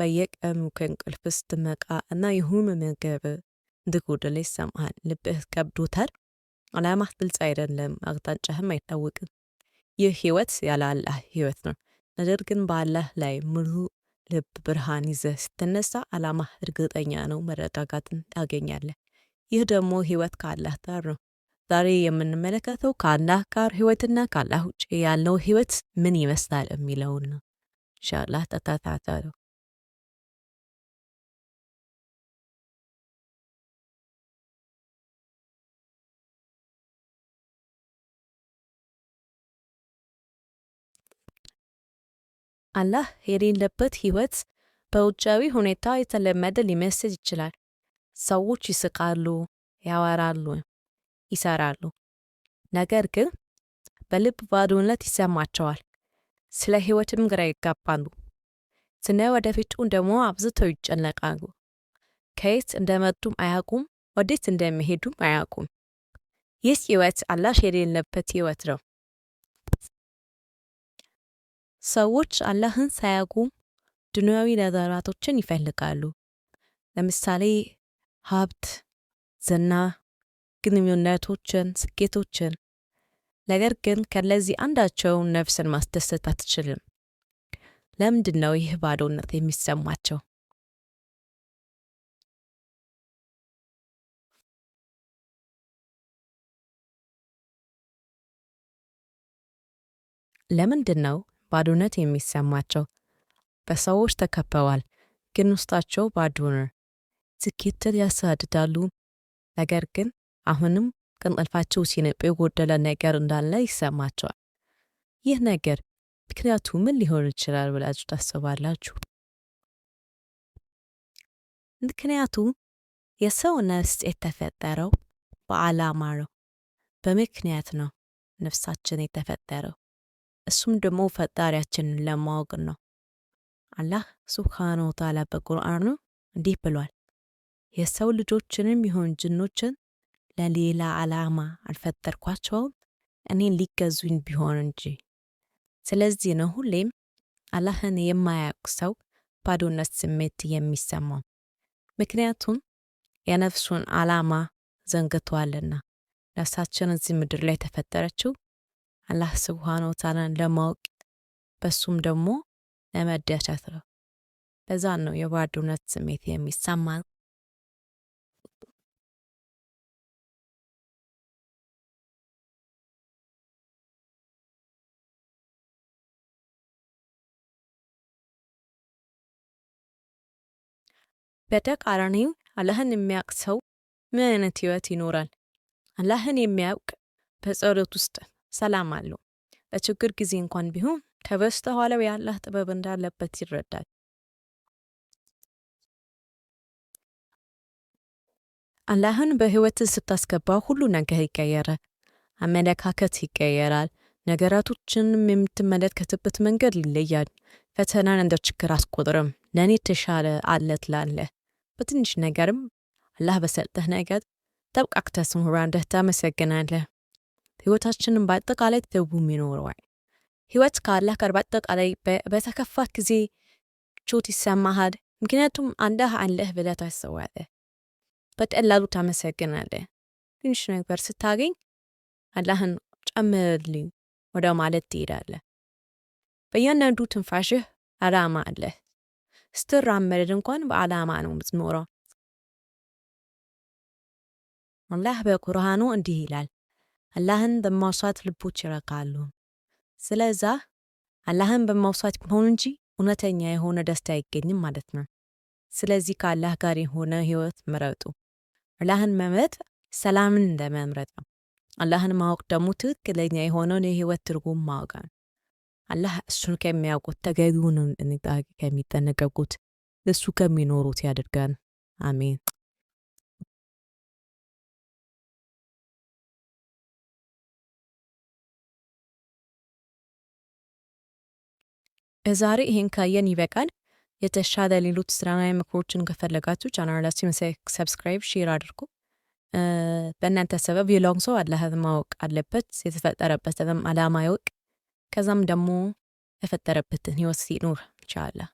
በየቀኑ ከእንቅልፍ ስትነቃ እና የሆነ ነገር እንደጎደለ ይሰማሃል። ልብህ ከብዶታል። ዓላማህ ግልጽ አይደለም፣ አቅጣጫህም አይታወቅም። ይህ ህይወት ያለ አላህ ህይወት ነው። ነገር ግን በአላህ ላይ ሙሉ ልብ ብርሃን ይዘህ ስትነሳ ዓላማህ እርግጠኛ ነው፣ መረጋጋትን ታገኛለህ። ይህ ደግሞ ህይወት ከአላህ ጋር ነው። ዛሬ የምንመለከተው ከአላህ ጋር ህይወትና ከአላህ ውጭ ያለው ህይወት ምን ይመስላል የሚለውን ነው። ኢንሻአላህ ተከታተሉ። አላህ የሌለበት ህይወት በውጫዊ ሁኔታ የተለመደ ሊመስል ይችላል። ሰዎች ይስቃሉ፣ ያወራሉ፣ ይሰራሉ። ነገር ግን በልብ ባዶነት ይሰማቸዋል። ስለ ህይወትም ግራ ይጋባሉ። ስለ ወደፊቱ ደግሞ አብዝተው ይጨነቃሉ። ከየት እንደመጡም አያውቁም፣ ወዴት እንደሚሄዱም አያውቁም። ይህ ህይወት አላህ የሌለበት ህይወት ነው። ሰዎች አላህን ሳያውቁ ዱንያዊ ነገራቶችን ይፈልጋሉ። ለምሳሌ ሀብት፣ ዝና፣ ግንኙነቶችን፣ ስኬቶችን። ነገር ግን ከለዚህ አንዳቸው ነፍስን ማስደሰት አትችልም። ለምንድን ነው ይህ ባዶነት የሚሰማቸው? ለምንድን ነው ባዶነት የሚሰማቸው? በሰዎች ተከበዋል፣ ግን ውስጣቸው ባዶ ነው። ስኬትን ያሳድዳሉ፣ ነገር ግን አሁንም ከእንቅልፋቸው ሲነቁ የጎደለ ነገር እንዳለ ይሰማቸዋል። ይህ ነገር ምክንያቱ ምን ሊሆን ይችላል ብላችሁ ታስባላችሁ? ምክንያቱ የሰው ነፍስ የተፈጠረው በዓላማ ነው፣ በምክንያት ነው ነፍሳችን የተፈጠረው። እሱም ደግሞ ፈጣሪያችንን ለማወቅ ነው። አላህ ሱብሓነሁ ወተዓላ በቁርአኑ እንዲህ ብሏል፣ የሰው ልጆችንም ይሁን ጅኖችን ለሌላ ዓላማ አልፈጠርኳቸውም እኔን ሊገዙኝ ቢሆን እንጂ። ስለዚህ ነው ሁሌም አላህን የማያውቅ ሰው ባዶነት ስሜት የሚሰማው፣ ምክንያቱም የነፍሱን ዓላማ ዘንግቷልና። ነፍሳችን እዚህ ምድር ላይ የተፈጠረችው አላህ ስብሓነ ወተዓላን ለማወቅ በሱም ደግሞ ለመደሰት ነው። ለዛ ነው የባዶነት ስሜት የሚሰማ። በተቃራኒው አላህን የሚያውቅ ሰው ምን አይነት ህይወት ይኖራል? አላህን የሚያውቅ በጸሎት ውስጥ ሰላም አለው። በችግር ጊዜ እንኳን ቢሆን ከበስተኋላው የአላህ ጥበብ እንዳለበት ይረዳል። አላህን በህይወት ስታስገባ ሁሉ ነገር ይቀየራል። አመለካከት ይቀየራል። ነገራቶችንም የምትመለከትበት መንገድ ይለያል። ፈተናን እንደ ችግር አትቆጥርም። ለእኔ የተሻለ አለ ትላለህ። በትንሽ ነገርም አላህ በሰጠህ ነገር ተብቃቅተህ ትኖራለህ፣ ታመሰግናለህ። ህይወታችንን በአጠቃላይ ትርጉም ይኖረዋል። ህይወት ከአላህ ጋር በአጠቃላይ በተከፋ ጊዜ ምቾት ይሰማሃል። ምክንያቱም አላህ አለህ ብለህ ታስባለህ። በቀላሉ ታመሰግናለህ። ትንሽ ነገር ስታገኝ አላህን ጨምርልኝ ወደ ማለት ትሄዳለህ። በእያንዳንዱ ትንፋሽህ ዓላማ አለህ። ስትራመድ እንኳን በዓላማ ነው የምትኖረው። አላህ በቁርአኑ እንዲህ ይላል፣ አላህን በማውሳት ልቦች ይረካሉ። ስለዛ አላህን በማውሳት ቢሆን እንጂ እውነተኛ የሆነ ደስታ አይገኝም ማለት ነው። ስለዚህ ከአላህ ጋር የሆነ ህይወት ምረጡ። አላህን መምረጥ ሰላምን እንደመምረጥ ነው። አላህን ማወቅ ደግሞ ትክክለኛ የሆነውን የህይወት ትርጉም ማወቅ ነው። አላህ እሱን ከሚያውቁት ተገቢውን ጥንቃቄ ከሚጠነቀቁት እሱ ከሚኖሩት ያድርገን። አሜን። ዛሬ ይህን ካየን ይበቃል። የተሻለ ሌሎች እስላማዊ ምክሮችን ከፈለጋችሁ ቻናላችን subscribe፣ share አድርጉ። በእናንተ ሰበብ ሌላውን ሰው አላህን ማወቅ አለበት፣ የተፈጠረበትንም ዓላማ ይወቅ። ከዛም ደግሞ የፈጠረበትን ህይወት ሲኖር ኢንሻአላህ።